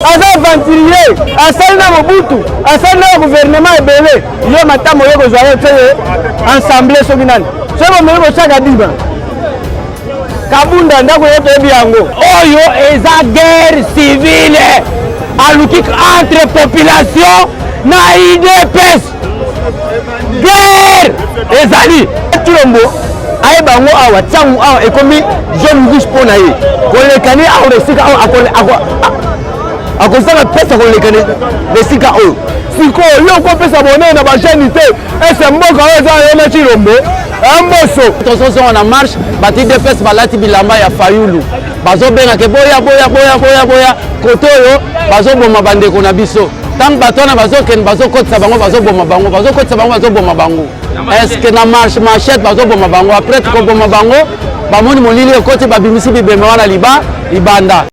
Aza aventurier, asali na Mobutu, asali na gouvernement ebele. Yo matama oye kozwa ye te ensemble soki nani. Soki bomeli botyaka diba. Kabunda ndako ye toyebi yango. Oyo eza guerre civile aluki entre population na UDPS. Guerre ezali. Tshilombo ayeba yango awa ntango awa ekomi zone rouge mpo na ye koleka ne awa na esika awa akozanga mpesa koleka na esika oyo. Sikoyo yo okopesa bonene na bajeune te, ese mboka oyo eza yo na Tshilombo Mboso. Tozozonga na marche, bato UDPS balati bilamba ya Fayulu, bazobengaka boya boya boya boya boya kote oyo bazoboma bandeko na biso. Ntango bato wana bazokende, bazokotisa bango, bazoboma bango, bazokotisa bango, bazoboma bango. Est-ce que na marche machette bazoboma bango? Après koboma bango, bamoni molili ekoti, babimisi bibembe wana liba libanda.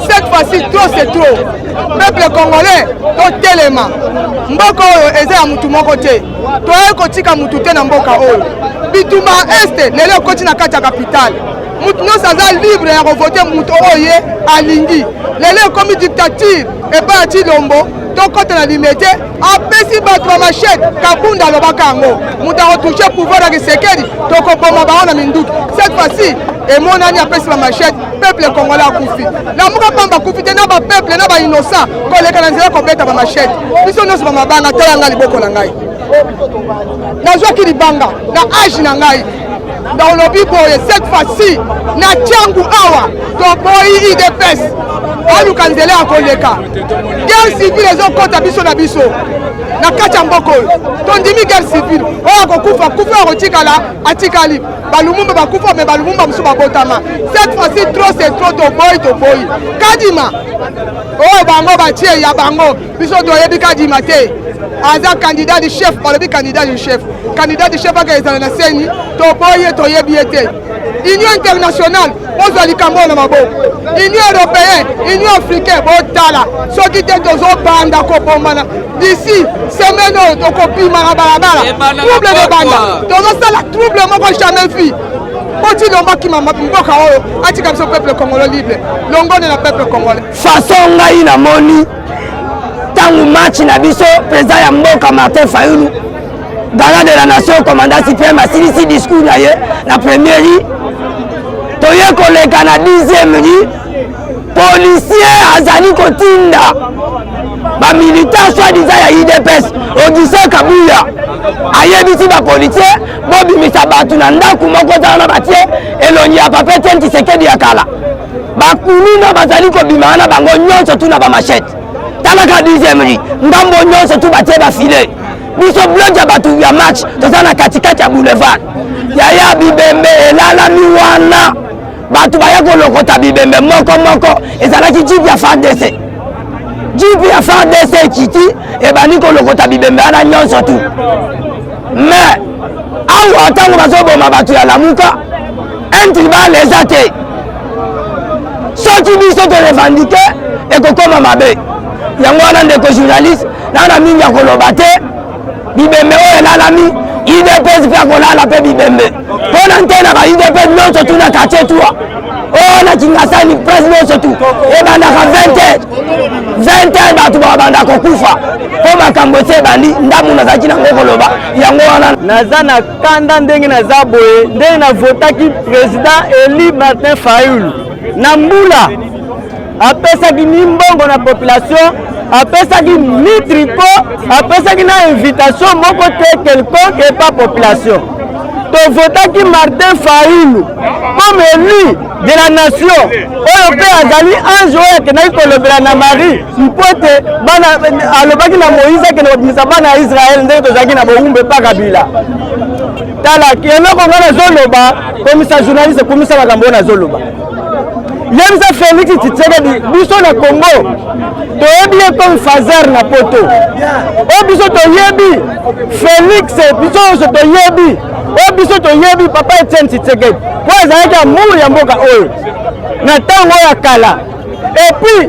Cette fois-ci, trop c'est trop. Peuple congolais, totelema. Mboka oyo eza ya mutu moko te. Toyei kotika mutu te na mboka oyo. Bitumba este lelo ekoti na kati ya capitale. Mutu nyonso aza libre ya kovote mutu oyo ye alingi. Lelo ekomi dictature epai ya Tshilombo. Tokota na limete, apesi bato ba machete. Kabunda alobaka yango, moto akotouche pouvoir ya Tshisekedi tokoboma bango na minduki. Cette fois-ci emonani apesi ba machete, peuple congolais akufi. Lamuka pamba akufi te, na ba peuple na ba innocent koleka na nzela kobeta ba machete. Biso nyonso ba mabanga, tala ngai liboko na ngai, nazwaki libanga na age na ngai. Nalobi boye, cette fois-ci na Tshangu awa toboyi UDPS aluka nzela ya koleka. Guerre civile ezokota biso na biso na kati ya mboka oyo. Tondimi guerre civile, oyo akokufa kufa, akotikala atikali. Balumumba bakufa, me balumumba mosusu babotama. Cette fois-ci trop c'est trop, toboyi toboyi. Kadima oyo bango batie ya bango, biso toyebi Kadima te. Aza candidat du chef, balobi candidat du chef. Candidat du chef aka ezala na seni, toboyi ye, toyebi ye te. Union internationale bozwa likambo oyo na maboko, Union européenne, Union africaine botala, soki te tozobanda kobombana d'ici semaine oyo tokobima na balabala, trouble de banda, tozosala trouble moko jamais vu. Po Tshilombo akima mboka oyo, atika biso peuple congolais libre, longone na peuple congolais. Façon ngai namoni ntango match na biso président ya mboka Martin Fayulu, garant de la nation, commandant suprême, asilisi discours na ye na première rue, toye koleka na 10e rue, policier azali kotinda ba militaire soi-disant ya UDPS. Augustin Kabuya ayebisi ba policier bobimisa bato na ndako moko eza wana, batie elongi ya papa Etienne Tshisekedi ya kala. Bakuluna bazali kobima wana bango nyonso tu na ba machette. Talaka 10e rue, ngambo nyonso tu batie ba filet. Biso bloc ya bato ya match toza na katikati ya boulevard. Yaya bibembe elalami wana, bato baya kolokota bibembe moko moko. Ezalaki jeep ya FARDC, jeep ya FARDC ekiti ebandi kolokota bibembe wana nyonso tu. Mais awa ntango bazoboma bato ya Lamuka, un tribal eza te. Soki biso torevandike ekokoma mabe. Yango wana ndeko journaliste, na mingi ya koloba te. Bibembe oyo elalami, UDPS mpe akolala mpe bibembe mpo na nte na ba UDPS nyonso tu na quartier 3 oyo na Kingasani, place nyonso tu ebandaka 20 heures 20 heures bato babanda kokufa mpo makambo esi ebandi. Ndambu nazalaki nango koloba yango wana. Naza na kanda ndenge naza boye, ndenge navotaki président Eli Martin Fayulu na mbula, apesaki ni mbongo na population, apesaki ni tricot, apesaki na invitation moko te quelconque epa population. Tovotaki Martin Fayulu comme élu de la nation, oyo mpe azali ange oyo akendaki kolobela na Marie mpo ete bana, alobaki na Moïse akende kobimisa bana ya Israel ndenge tozalaki na bowumbu epa Kabila. Tala eloko ngai nazoloba, komisa journaliste, komisa makambo oyo nazoloba. Yebisa Félix Tshisekedi, biso na Congo toyebi ye comme fazer na poto oyo biso toyebi Félix, biso nyonso toyebi oyo biso toyebi papa Etienne Tshisekedi po azalaki amour ya mboka oyo na ntango oyo ya kala. Et puis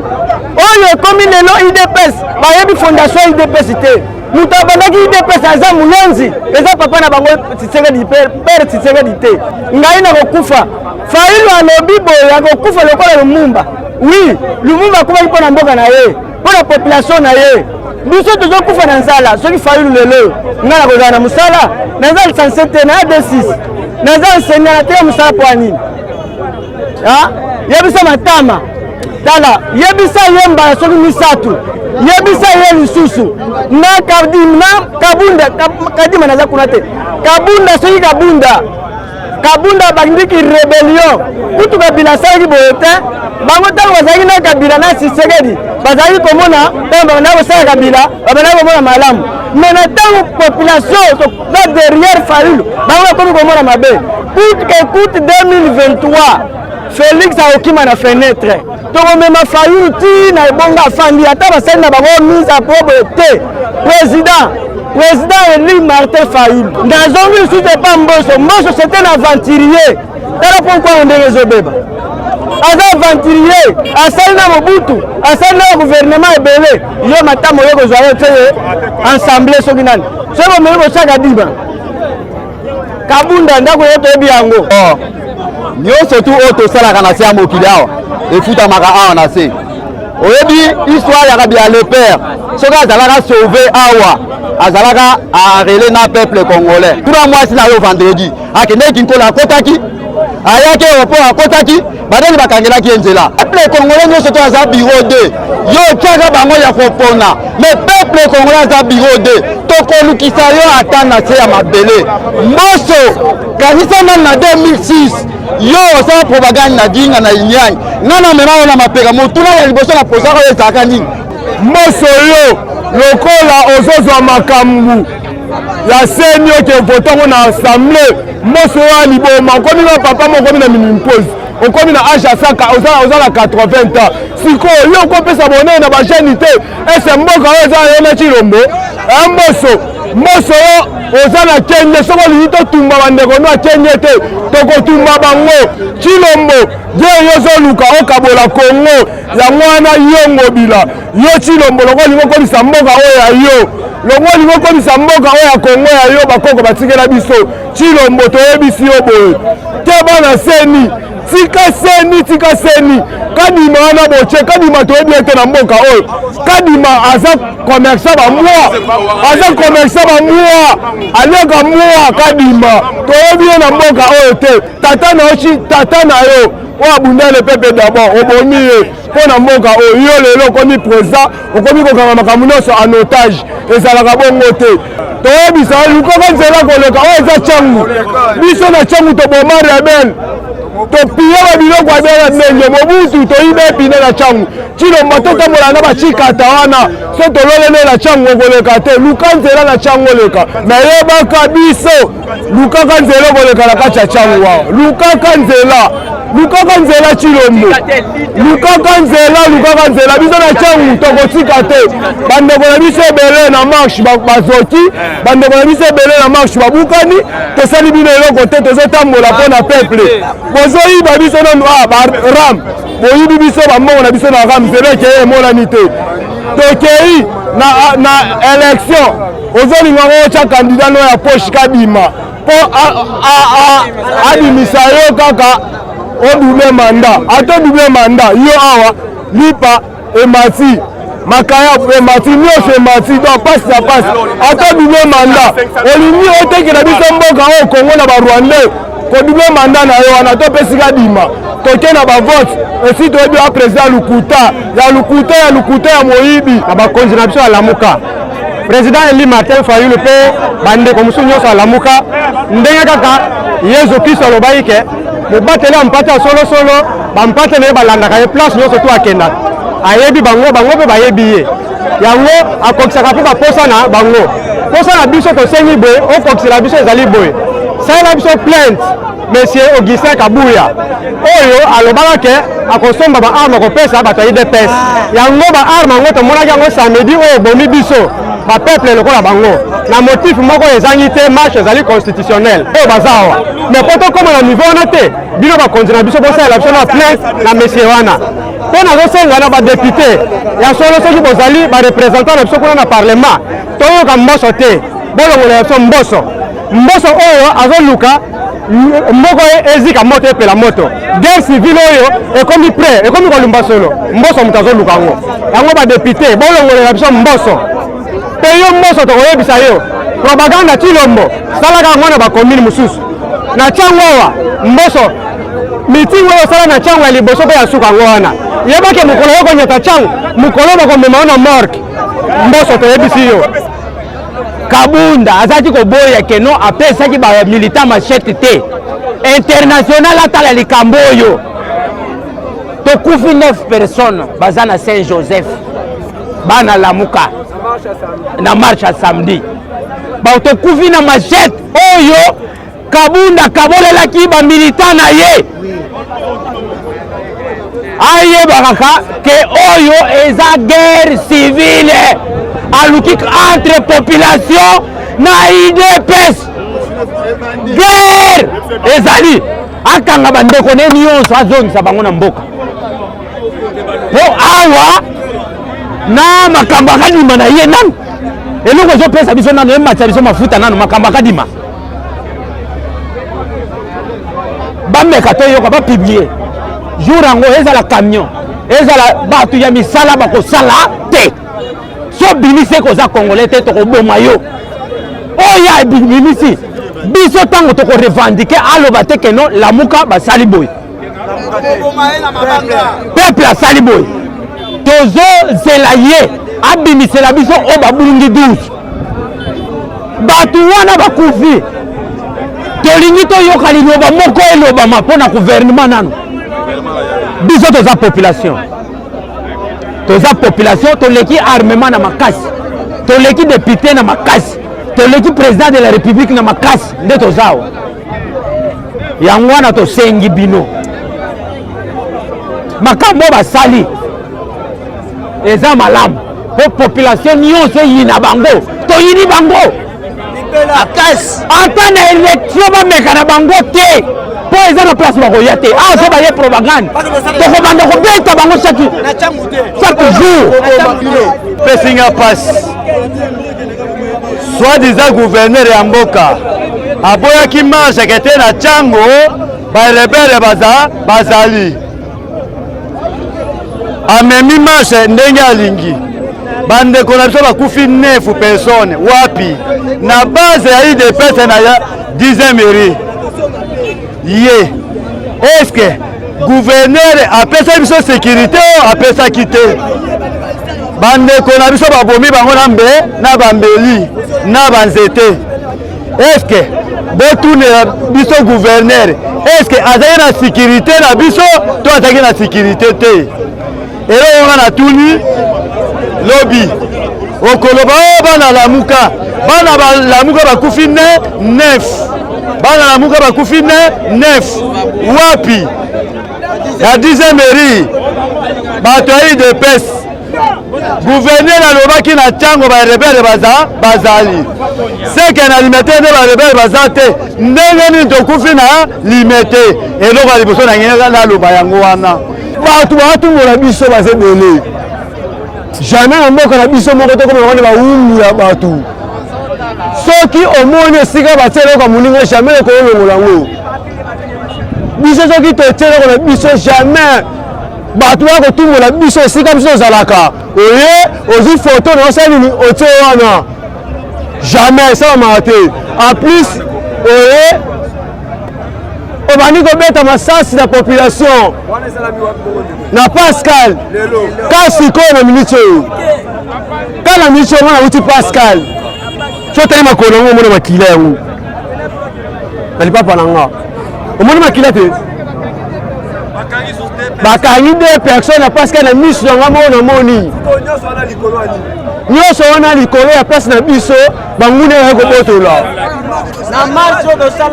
Oyo ekomi lelo UDPS, bayebi fondation UDPS te. Moto abandaki UDPS aza mulonzi, eza papa na bango Tshisekedi, père Tshisekedi te. Ngai nakokufa. Fayulu alobi boye akokufa lokola Lumumba. Oui, Lumumba akufaki mpo na mboka na ye, mpo na population na ye. Biso tozokufa na nzala. Soki Fayulu lelo ngai nakozala na mosala, naza licencie te, na D6, naza enseignant, nateya mosala mpo ya nini? Yebisa matama, tala, yebisa ye mbala soki misato, yebisa ye lisusu na na Kabunda, Kadima naza kuna te, Kabunda soki Kabunda, Kabunda abandiki rebellion kutu Kabila asalaki boye te. Bango ntango bazalaki na Kabila na Tshisekedi bazalaki komona, ntango babandaki kosala Kabila babandaki komona malamu, mais na ntango population toza derrière Fayulu bango bakomi komona mabe. Coûte que coûte 2023 Félix akokima na fenêtre, tokomema Fayulu ti na ebonga afandi, ata basali na bango mise à propre te. Président élu Martin Fayulu, nazongi lisusu epa Mboso. Mboso c'était un aventurier, tala mpo ndenge ezobeba, aza aventurier, asali na Mobutu, asali na gouvernement ebele. Yo matama oyo kozwa yo te ensemble soki nani, soki bomeli kotiaka dima Kabunda ndako yo toyebi yango. Nyonso tu oyo tosalaka na se ya mokili awa efutamaka awa na se. Oyebi histoire ya Kabila le père, soki azalaka sauvé awa, azalaka arele na peuple congolais. Tuna mwasi na yo vendredi akendeki Nkola, akotaki, ayaki aéroport, akotaki, bandeni bakangelaki ye nzela. Peuple congolais nyonso to aza bureau 2, yo otiaka bango ya kopona, mais peuple congolais aza bureau 2. Tokolukisa yo ata na se ya mabele. Mboso, kanisa nani na 2006 yo osala propagande na Dinga na Inyani, nga na mema yo na mapeka. Motuna ya liboso na posaka oyo ezalaka nini? Mboso, yo lokola ozozwa makambo ya CENI oke vote yango na assemblée, Mboso yo ya liboma, okomi na papa mo, okomi na ménopause, okomi na âge ya saka, oza na 80 ans. Sikoyo yo okopesa bonene na bajeune te. Ese mboka oyo eza yo na Tshilombo? Mboso, Mboso, yo oza na Kenge, soki olingi totumba bandeko no akenge te, tokotumba bango. Tshilombo ye yo ozoluka okabola Kongo, yango wana yo Ngobila, yo Tshilombo, loko olingi okomisa mboka oyo ya yo, loko olingi okomisa mboka oyo ya Kongo ya yo, bakoko batikela biso. Tshilombo, toyebisi yo boye te, bana CENI, tika CENI, tika CENI. Kadima wana botie Kadima, toyebi ete na mboka oyo Kadima aza commerçant bamwa, aza commerçant bamwa, aliaka mwa. Kadima toyebi ye na mboka oyo te. Tata na yo, tata na yo oyo abunda le peuple d'abord, obomi ye mpo na mboka oyo. Yo lelo okomi président, okomi kokanga makambo nyonso en otage, ezalaka bongo te. Toyebisa yo, lukaka nzela koleka oyo eza Tshangu. Biso na Tshangu toboma rebelle, topiye babiloko ya bena ndenge Mobutu, toyiba epine na Tshangu. Tshilombo, totambola na bacikata wana, so tololele na Tshangu okoleka te. Luka nzela na Tshangu oleka, nayebaka biso, lukaka nzela okoleka na kati ya Tshangu awa. Lukaka nzela, lukaka nzela, Tshilombo, lukaka nzela, lukaka nzela. Biso na Tshangu tokotika te. Bandeko na biso ebele na marche bazoki, bandeko na biso ebele na marche babukani. Tosali bino eloko te, tozotambola mpo na peuple. Bozoyiba biso nanu baram, boyibi biso bambongo na biso na ram, nzela ekei emonani te. Tokei na élection, ozolinga ngo otya candidat no ya poche Kadima mpo abimisa yo kaka odouble mandat. Ata odouble mandat, yo awa lipa emati, makaya emati, nyonso emati, donc pasi na pasi. Ata double mandat, olingi otekela biso mboka oyo Kongo na Barwandais. Kodouble mandat na yo wana, topesi Kadima, toke na bavote, esi toyebi wa président lukuta ya lukuta ya lukuta ya moyibi. Na bakonzi na biso ya Lamuka, président élu Martin Fayulu mpe bandeko mosusu nyonso ya Lamuka, ndenge kaka Yesu Kristo alobaki ke mobateli ya mpate ya solosolo, bampate na ye balandaka ye place nyonso to akendaka, ayebi bango, bango mpe bayebi ye, yango akokisaka mpe baposa na bango. Posa na biso tosengi boye, okokisela biso ezali boye: salela biso plainte monsieur Augustin Kabuya oyo alobaka ke akosomba baarme akopesa bato ya UDPS. Yango baarme yango tomonaki yango samedi oyo, bomi biso. bapeuple lokola bango na motif moko ezangi te. Marche ezali constitutionnel oyo baza awa, mais po tokóma na niveau wana te, bino bakonzi na biso bosalela biso na plainte na monsieur wana. Mpe nazosenga na badéputé ya solo, soki bozali bareprésentant na biso kuna na parlement, toyoka Mboso te, bolongola biso Mboso. Mboso oyo azoluka mboka ezika moto, epela moto, guerre civile oyo ekomi prêt, ekomi kolumba solo. Mboso moto azoluka yango. Yango badéputé, bolongolela biso Mboso. Mpe yo Mboso, tokoyebisa yo, propagande Tshilombo salaka yango na bacommune mosusu. Na Tshangu awa, Mboso, meeting oyo osala na Tshangu ya liboso mpe ya suka yango wana. Yebake mokolo yo konyata Tshangu, mokolo bakomema yo na morgue. Mboso, toyebisi yo. Kabunda azalaki koboya keno apesaki bamilitant machette te. International atala likambo oyo. Tokufi 9 personnes, baza na Saint Joseph, bana Lamuka, na marche ya samedi. Tokufi na machette oyo Kabunda kabolelaki bamilitant na ye. Ayeba kaka ke oyo eza guerre civile aluki entre population na UDPS. Guerre ezali. Akanga bandeko ne nyonso, azongisa bango na mboka, mpo awa na makambo akadima na ye nanu. Eloko ezopesa biso nanu, ematisa biso mafuta nanu, makambo akadima. Bameka toyoka, bapublier jour yango, ezala camion, ezala bato ya misala bakosala te. So bimisi eke oza Congolais te, tokoboma yo. Oyo abimisi biso, ntango tokorevendiquer, aloba te keno Lamuka basali boye, peuple asali boye. Tozozela ye abimisela biso oyo babungi 12, bato wana bakufi. Tolingi toyoka liloba moko elobama mpo na gouvernement nano. Biso toza population, toza population, toleki armement na makasi, toleki député na makasi, toleki président de la République na makasi. Nde toza awa. Yango wana tosengi bino, makambo basali eza malamu mpo population nyonso eyina bango. Toyini bango ata na élection bameka na bango te, mpo eza na place bakoya te. Awa so baye propagande, tokobanda kobeta bango chaque jour. Pesinga mpasi, soi-disant gouverneur ya mboka aboyaki marche ke te na Tshangu barebelles baza bazali. Amemi marche ndenge alingi. Bandeko na biso bakufi 9 personnes. Wapi? Na base ya UDPS na ya 10e mairie. Ye est-ce gouverneur apesaki biso sécurité oyo apesaki te? Bandeko na biso babomi bango na mbe na bambeli na banzete. Est-ce botunela biso, gouverneur est-ce azalaki na sécurité na biso to azalaki na sécurité te? Eloko nga natuni, lobi okoloba oyo bana Lamuka, bana Balamuka bakufi ne 9, bana Lamuka bakufi ne 9 wapi? Na 10e mairie, bato ya UDPS. Gouverneur alobaki na ntango barebelles baza bazali seke na Limete nde barebelles baza te. Ndenge nini tokufi na Limete? Eloko ya liboso na ngai naloba yango wana. Bato batumbola biso, baza ebele. Jamais na mboka na biso moko tokoma wana bawumbu ya bato. Soki omoni esika batie eloko ya moninga, jamais okolongola yango. Biso soki totie eloko na biso, jamais bato baya kotumbola biso esika biso tozalaka. Oye ozwi foto na osala nini, otie wana, jamais, esalamaka te. En plus oye obandi kobeta masasi na population na Pascal. Ka sikoyo na miniti oyo, ka na miniti oyo nga nauti Pascal, so otali makolo yango, omona makila yango na lipapa na nga, omoni makila te. Bakangi deux personnes na Pascal na miso na nga moko. Namoni nyonso wana likolo ya place na biso banguna ya kobotola.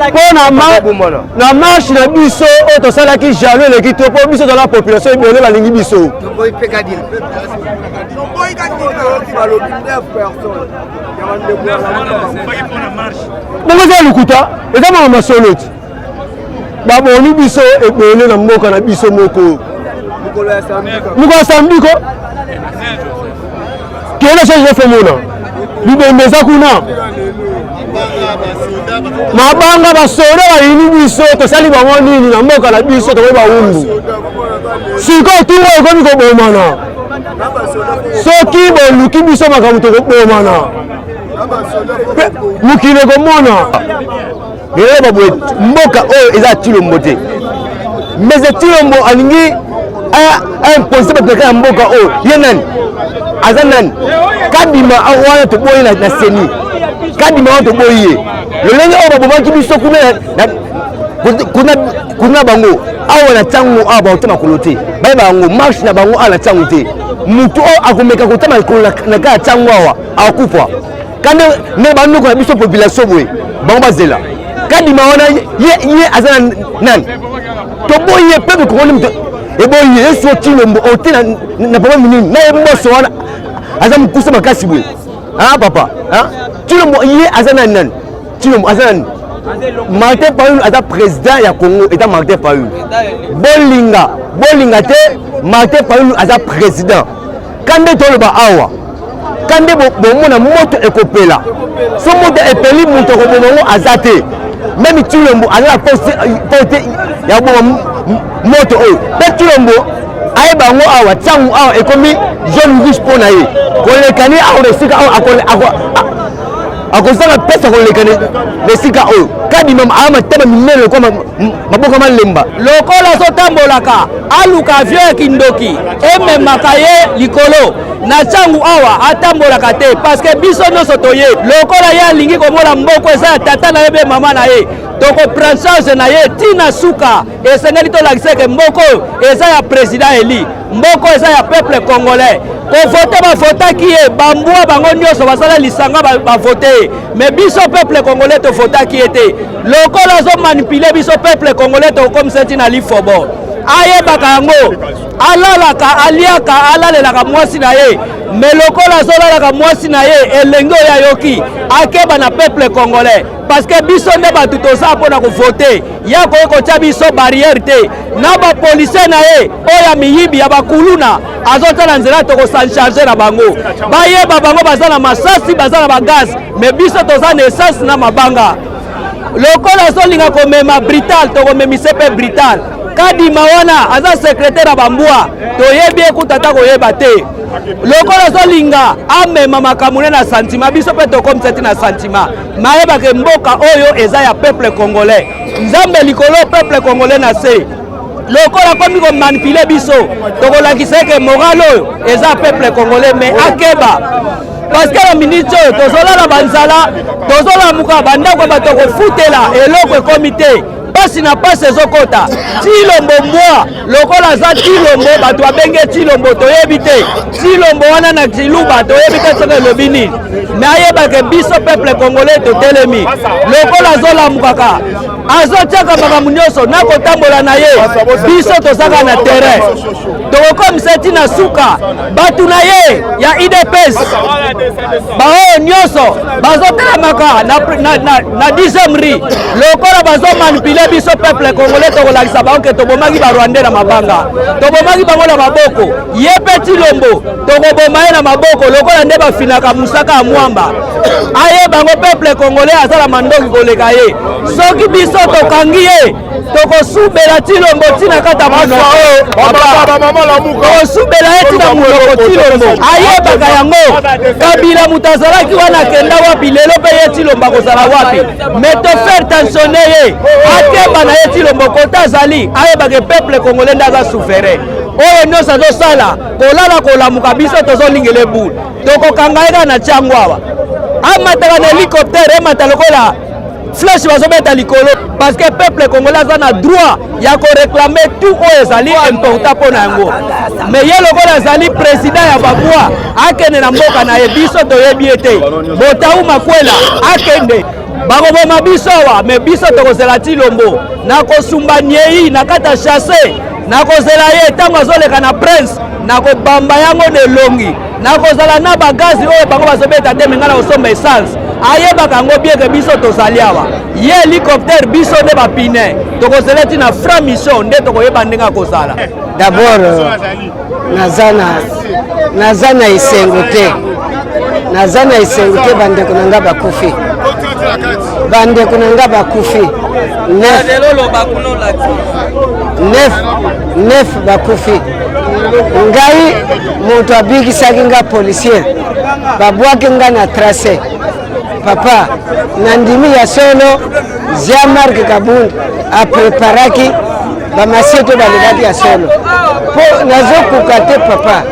Mpo na marche na biso oyo tosalaki, jaloux eleki to, mpo biso tozala population ebele balingi biso. Bongo eza lokuta, eza makambo ya solo ti. Baboni biso ebele na mboka na biso moko. Mokolo ya samedi ko kende so Joseph omona libembe eza kuna mabanga basoda bayini biso tosali bango nini na mboka na biso tokoki bawumbu sikoyo tungo ekomi kobomana soki boluki biso makambo tokobomana mokili ekomona lelo baboye mboka oyo eza Tshilombo te mais Tshilombo alingi aimpose bato na ya mboka oyo ye nani aza nani kadima wana toboyi na seni kadima wana toboyi ye lolenge oyo babomaki biso kuna kuna bango awa na ntango awa bakotia makolo te bayeba yango marche na bango awa na ntango te motu oyo akomeka kotia makolo na kati ya ntango awa akufa kande ndenge banoko na biso population boye bango bazela kadima wana ye, ye aza na nani toboyi ye peuple congolais moto eboyi ye yesu Tshilombo ote na, na problème nini na ye mboso wana aza mokuse makasi boye ah papa ah Tshilombo ye aza nani nani Tshilombo aza nani Martin Fayulu aza président ya Congo eza Martin Fayulu bolinga bolinga te Martin Fayulu aza président kande toloba awa kande bomona moto ekopela so moto epeli moto akoboma yango aza te meme Tshilombo aza na force te ya koboma moto oyo mpe Tshilombo ayeba yango awa ntango awa ekomi zone rouge mpo na ye koleka ni awa na esika awa akozanga pesa koleka na esika oyo kadima aya matama minene lokola maboko malemba lokola azotambolaka aluka avion ya kindoki ememaka ye likolo na ntango awa atambolaka te parce que biso nyonso toye lokola ye alingi komona mboko eza ya tata na ye mpe mama na ye tokoprendre charge na ye ntina suka esengeli tolakisa eke mboko oyo eza ya président eli mboko eza ya peuple congolais kovote bavotaki ye bambwa bango nyonso basala lisanga bavote ye mais biso peuple congolais tovotaki ye te lokola azomanipule biso peuple congolais tokokomisa ntina lifobo ayebaka yango alalaka aliaka alalelaka mwasi na ye mais lokola azolalaka mwasi na ye elenge oyo ayoki akeba na peuple congolais parce que biso nde bato toza mpo na kovote ye akoki kotya biso barrière te na bapolisier na ye oyo ya miyibi ya bakuluna azotala nzela tokosancharge na bango bayeba bango baza na masasi baza na bagaz mais biso toza na essence na mabanga lokola azolinga komema brital tokomemise mpe brital kadima wana aza secrétaire ya bambwa toyebi ye kuta ata koyeba te lokola azolinga amema makambo ne na sentiment biso mpe tokomisa ti na sentiment mayebake mboka oyo eza ya peuple congolais nzambe likolo peuple congolais na se lokola akomi komanipule biso tokolakisa eke moral oyo eza peuple congolais mais akeba parce que na miniti oyo tozolala banzala tozolamuka bandako ya bato kofutela eloko ekomi te mpasi na mpasi ezokota Tshilombo mbwa lokola aza Tshilombo bato babenge Tshilombo toyebi te Tshilombo wana na Tshiluba toyebi te soki elobi nini mais ayebake biso peuple congolais totelemi lokola azolamukaka azotiaka makambo nyonso na kotambola na ye biso tozaka na terrain tokokomisa ntina suka bato na ye ya UDPS baoyo nyonso bazotelemaka na, na, na, na 10e rue lokola bazomanipule biso peuple congolais tokolakisa bango ke tobomaki barwandais na mabanga tobomaki bango na maboko ye mpe Tshilombo tokoboma ye na maboko lokola nde bafinaka mosaka ya mwamba aye bango peuple congolais aza na mandoki koleka ye soki biso tokangi ye tokosubela Tshilombo ntina kati ya monoko tokosubela ye ntina monoko Tshilombo ayebaka yango Kabila moto azalaki wana akenda wapi lelo mpe ye Tshilombo akozala wapi mais tofaire tensionne ye akeba na ye Tshilombo kota azali ayebaka peuple congolais nde aza souverain oyo nyonso azosala kolala kolamuka biso tozolingela ebule tokokanga ye kaka na tiango awa amataka na hélicoptère emata lokola flèche bazobeta likolo parce que peuple congolais aza na droit ya koréclamer tout oyo ezali important mpo na yango mais ye lokola azali président ya babwa akende na mboka na ye biso toyebi ye te botau makwela akende bakoboma biso awa mais biso tokozela Tshilombo nakosumba nyei na kati ya chasse nakozela ye ntango azoleka na prince nakobamba yango na elongi. Nakozala na bagazi oyo bango bazobeta te, me ngai nakosomba essence. Ayebaka yango bien ke biso tozali awa, ye hélicoptère, biso nde bapine. Tokozela ti na franc mission nde tokoyeba ndenge akozala. D'abord naza na naza na esengo te, naza na esengo te. Bandeko na nga bakufi, bandeko na nga bakufi neuf, neuf, neuf bakufi. Ngai moto abikisaki nga policier, babwaki nga na trace. Papa, nandimi ya solo, Jean-Marc Kabund apreparaki bamasieto, balobaki ya solo mpo nazokoka te, papa.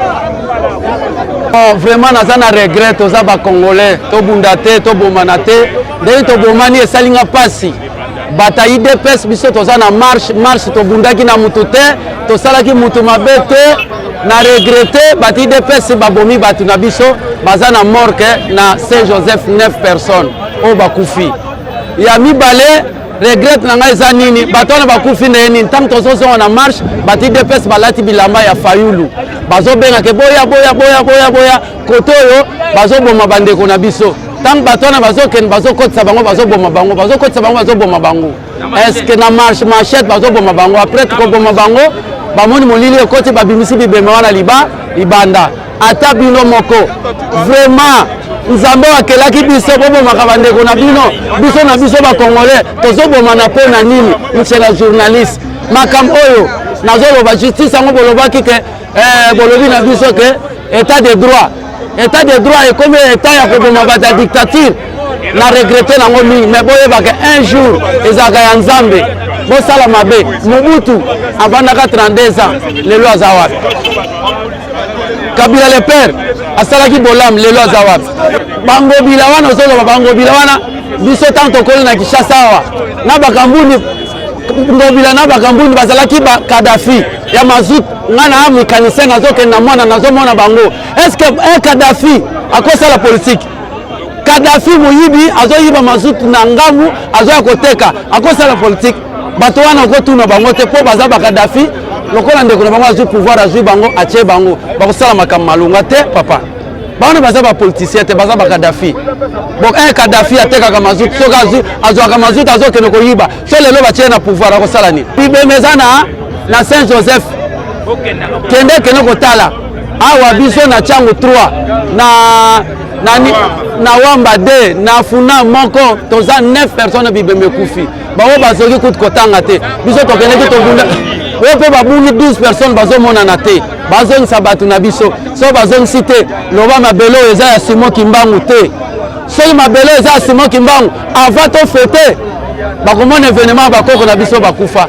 Oh, vraiment naza na regret. Toza bacongolais, tobunda te, tobomana te. Ndenge tobomani esali nga mpasi. Bato ya UDPS, biso toza na marche. Marche tobundaki na mutu te, tosalaki mutu mabe te. Na regretter, bato UDPS babomi bato na biso. Baza na morgue na Saint Joseph, 9 personnes oyo bakufi. Ya mibale, regret na ngai eza nini? Bato wana bakufi ndenge nini? Ntango tozozonga na marche, bato UDPS balati bilamba ya Fayulu, bazobengake boya, boya, boya, boya, boya. Kote oyo bazoboma bandeko na biso, ntango bato wana bazokende, bazokotisa bango, bazoboma bango, bazokotisa bango, bazoboma bango. Est-ce na marche machette bazoboma bango? Après koboma bango, bamoni molili ekoti, babimisi bibembe wana liba libanda. Ata bino moko, vraiment, Nzambe oyo akelaki biso, bobomaka bandeko na bino. Biso na biso bacongolais tozobomana mpo na nini? Monsieur la journaliste, makambo oyo nazoloba, justice yango bolobaki ke bolobi na biso ke état de droit, état de droit ekomi état ya koboma bato ya dictature. Na regretter nango mingi, mais boyebaka un jour ezalaka ya Nzambe. Bosala mabe. Mobutu avandaka 32 ans, lelo aza wapi? Kabila le père asalaki bolamu, lelo aza wapi? Bangobila wana ozoloba, bangobila wana, biso ntango tokoli na Kinshasa awa na bakambuni, Ngobila na bakambuni bazalaki ba Kadafi ya mazut. Ngai na mécanicien, nazokende na mwana, nazomona bango. Est ce que un Kadafi akosala politique? Kadafi moyibi, azoyiba mazutu na ngambu, azoya koteka, akosala politique? Bato wana okotuna bango te mpo baza bakadafi. Lokola ndeko na bango azwi pouvoir, azwi bango, atie bango, bakosala makambo malonga te, papa. Bawana baza bapoliticien te, baza bakadafi. Bon, un Kadafi atekaka mazutu, soki azwi, azwaka mazutu, azokende koyiba. So lelo batie na pouvoir, akosala nini? Bibembe eza na Saint Joseph, kende, kende kotala. Awa biso na Tshangu 3, na Wamba 2, na Funa moko, toza 9 personnes. Bibembe ekufi, bango bazoki kutu kotanga te. Biso tokendeki, tobunda oyo mpe babungi 12 personnes, bazomonana te. Bazongisa bato na biso. Soki bazongisi te, loba mabele oyo eza ya Simon Kimbangu te. Soki mabele oyo eza ya Simon Kimbangu, avant tofêter, bakomona événement, bakoko na biso bakufa.